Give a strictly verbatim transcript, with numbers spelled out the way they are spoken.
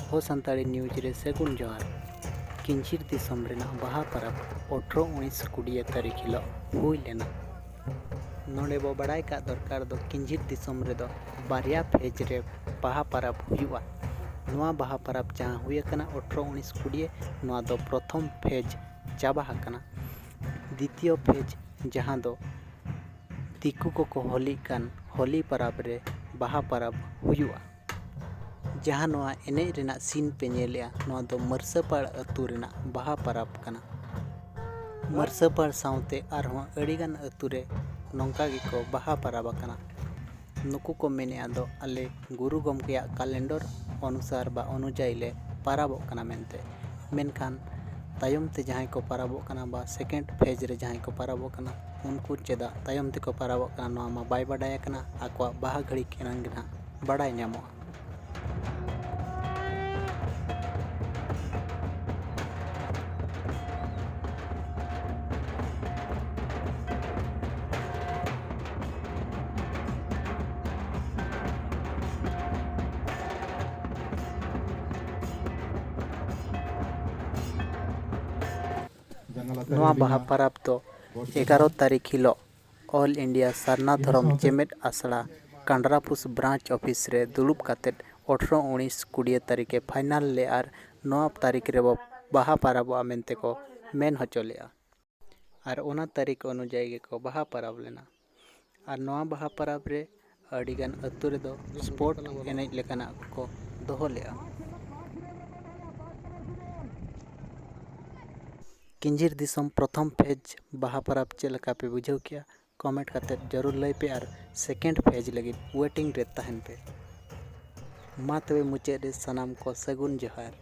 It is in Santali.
ᱟᱵᱚ ᱥᱟᱱᱛᱟᱲᱤ ᱱᱤᱭᱩᱡᱽ ᱨᱮ ᱥᱟᱹᱜᱩᱱ ᱡᱚᱦᱟᱨ᱾ ᱠᱤᱧᱡᱷᱤᱨ ᱫᱤᱥᱚᱢ ᱨᱮᱱᱟᱜ ᱵᱟᱦᱟ ᱯᱚᱨᱚᱵᱽ ᱟᱴᱷᱨᱚ ᱩᱱᱤᱥ ᱠᱩᱲᱤᱭᱟᱹ ᱛᱟᱹᱨᱤᱠᱷ ᱦᱤᱞᱳᱜ ᱦᱩᱭ ᱞᱮᱱᱟ᱾ ᱱᱚᱰᱮ ᱵᱚ ᱵᱟᱲᱟᱭ ᱠᱟᱜ ᱫᱚᱨᱠᱟᱨ ᱫᱚ, ᱠᱤᱧᱡᱷᱤᱨ ᱫᱤᱥᱚᱢ ᱨᱮᱫᱚ ᱵᱟᱨᱭᱟ ᱯᱷᱮᱡᱽ ᱨᱮ ᱵᱟᱦᱟ ᱯᱚᱨᱚᱵᱽ ᱦᱩᱭᱩᱜᱼᱟ᱾ ᱱᱚᱣᱟ ᱵᱟᱦᱟ ᱯᱚᱨᱚᱵᱽ ᱡᱟᱦᱟᱸ ᱦᱩᱭ ᱟᱠᱟᱱᱟ ᱟᱴᱷᱨᱚ ᱩᱱᱤᱥ ᱠᱩᱲᱤᱭᱟᱹ, ᱱᱚᱣᱟ ᱫᱚ ᱯᱨᱚᱛᱷᱚᱢ ᱯᱷᱮᱡᱽ ᱪᱟᱵᱟ ᱟᱠᱟᱱᱟ᱾ ᱫᱤᱛᱤᱭᱚ ᱯᱷᱮᱡᱽ, ᱡᱟᱦᱟᱸ ᱫᱚ ᱫᱤᱠᱩ ᱠᱚᱠᱚ ᱦᱳᱞᱤᱜ ᱠᱟᱱ ᱦᱳᱞᱤ ᱯᱚᱨᱚᱵᱽ ᱨᱮ ᱵᱟᱦᱟ ᱯᱚᱨᱚᱵᱽ ᱦᱩᱭᱩᱜᱼᱟ᱾ ᱡᱟᱦᱟᱸ ᱱᱚᱣᱟ ᱮᱱᱮᱡ ᱨᱮᱱᱟᱜ ᱥᱤᱱ ᱯᱮ ᱧᱮᱞᱮᱜᱼᱟ, ᱱᱚᱣᱟ ᱫᱚ ᱢᱟᱹᱨᱥᱟᱹᱯᱟᱲ ᱟᱹᱛᱩ ᱨᱮᱱᱟᱜ ᱵᱟᱦᱟ ᱯᱚᱨᱚᱵᱽ ᱠᱟᱱᱟ᱾ ᱢᱟᱹᱨᱥᱟᱹᱯᱟᱲ ᱥᱟᱶᱛᱮ ᱟᱨᱦᱚᱸ ᱟᱹᱰᱤᱜᱟᱱ ᱟᱹᱛᱩ ᱨᱮ ᱱᱚᱝᱠᱟ ᱜᱮᱠᱚ ᱵᱟᱦᱟ ᱯᱚᱨᱚᱵᱽ ᱟᱠᱟᱱᱟ᱾ ᱱᱩᱠᱩ ᱠᱚ ᱢᱮᱱᱮᱜᱼᱟ ᱫᱚ ᱟᱞᱮ ᱜᱩᱨᱩ ᱜᱚᱢᱠᱮᱭᱟᱜ ᱠᱟᱞᱮᱱᱰᱚᱨ ᱚᱱᱩᱥᱟᱨ ᱵᱟ ᱚᱱᱩᱡᱟᱭᱤ ᱞᱮ ᱯᱚᱨᱚᱵᱚᱜ ᱠᱟᱱᱟ ᱢᱮᱱᱛᱮ᱾ ᱢᱮᱱᱠᱷᱟᱱ ᱛᱟᱭᱚᱢ ᱛᱮ ᱡᱟᱦᱟᱸᱭ ᱠᱚ ᱯᱚᱨᱚᱵᱚᱜ ᱠᱟᱱᱟ ᱵᱟ ᱥᱮᱠᱮᱱᱰ ᱯᱷᱮᱡᱽ ᱨᱮ ᱡᱟᱦᱟᱸᱭ ᱠᱚ ᱯᱚᱨᱚᱵᱚᱜ ᱠᱟᱱᱟ, ᱩᱱᱠᱩ ᱪᱮᱫᱟᱜ ᱛᱟᱭᱚᱢ ᱛᱮᱠᱚ ᱯᱚᱨᱚᱵᱚᱜ ᱠᱟᱱᱟ, ᱱᱚᱣᱟ ᱢᱟ ᱵᱟᱭ ᱵᱟᱰᱟᱭ ᱟᱠᱟᱱᱟ᱾ ᱟᱠᱚᱣᱟᱜ ᱵᱟᱦᱟ ᱜᱷᱟᱹᱲᱤ ᱮᱱᱟᱝ ᱜᱮ ᱱᱟᱦᱟᱜ ᱵᱟᱰᱟᱭ ᱧᱟᱢᱚᱜᱼᱟ᱾ ᱱᱚᱣᱟ ᱵᱟᱦᱟ ᱯᱚᱨᱚᱵᱽ ᱫᱚ ᱮᱜᱟᱨᱚ ᱛᱟᱹᱨᱤᱠᱷ ᱦᱤᱞᱳᱜ ᱚᱞ ᱤᱱᱰᱤᱭᱟ ᱥᱟᱨᱱᱟ ᱫᱷᱚᱨᱚᱢ ᱪᱮᱢᱮᱫ ᱟᱥᱲᱟ ᱠᱟᱱᱰᱨᱟᱯᱩᱥ ᱵᱨᱟᱧᱪ ᱚᱯᱷᱤᱥ ᱨᱮ ᱫᱩᱲᱩᱵ ᱠᱟᱛᱮᱫ ᱟᱴᱷᱨᱚ ᱩᱱᱤᱥ ᱠᱩᱲᱤᱭᱟᱹ ᱛᱟᱹᱨᱤᱠᱷ ᱮ ᱯᱷᱟᱭᱱᱟᱞ ᱞᱮᱫᱼᱟ ᱟᱨ ᱱᱚᱣᱟ ᱛᱟᱹᱨᱤᱠᱷ ᱨᱮᱵᱚ ᱵᱟᱦᱟ ᱯᱚᱨᱚᱵᱚᱜᱼᱟ ᱢᱮᱱᱛᱮ ᱠᱚ ᱢᱮᱱ ᱦᱚᱪᱚ ᱞᱮᱫᱼᱟ᱾ ᱟᱨ ᱚᱱᱟ ᱛᱟᱹᱨᱤᱠᱷ ᱚᱱᱩᱡᱟᱭᱤ ᱜᱮᱠᱚ ᱵᱟᱦᱟ ᱯᱚᱨᱚᱵᱽ ᱞᱮᱱᱟ᱾ ᱟᱨ ᱱᱚᱣᱟ ᱵᱟᱦᱟ ᱯᱚᱨᱚᱵᱽ ᱨᱮ ᱟᱹᱰᱤᱜᱟᱱ ᱟᱹᱛᱩ ᱨᱮᱫᱚ ᱥᱯᱳᱨᱴ ᱮᱱᱮᱡ ᱞᱮᱠᱟᱱᱟᱜ ᱠᱚᱠᱚ ᱫᱚᱦᱚ ᱞᱮᱫᱼᱟ᱾ ᱠᱤᱧᱡᱷᱤᱨ ᱫᱤᱥᱚᱢ ᱯᱨᱚᱛᱷᱚᱢ ᱯᱷᱮᱡᱽ ᱵᱟᱦᱟ ᱯᱚᱨᱚᱵᱽ ᱪᱮᱫ ᱞᱮᱠᱟ ᱯᱮ ᱵᱩᱡᱷᱟᱹᱣ ᱠᱮᱜᱼᱟ? ᱠᱚᱢᱮᱱᱴ ᱠᱟᱛᱮᱫ ᱡᱟᱹᱨᱩᱲ ᱞᱟᱹᱭ ᱯᱮ ᱟᱨ ᱥᱮᱠᱮᱱᱰ ᱯᱷᱮᱡᱽ ᱞᱟᱹᱜᱤᱫ ᱳᱭᱮᱴᱤᱝ ᱨᱮ ᱛᱟᱦᱮᱱ ᱯᱮ᱾ ᱢᱟ ᱛᱚᱵᱮ ᱢᱩᱪᱟᱹᱫ ᱨᱮ ᱥᱟᱱᱟᱢ ᱠᱚ ᱥᱟᱹᱜᱩᱱ ᱡᱚᱦᱟᱨ᱾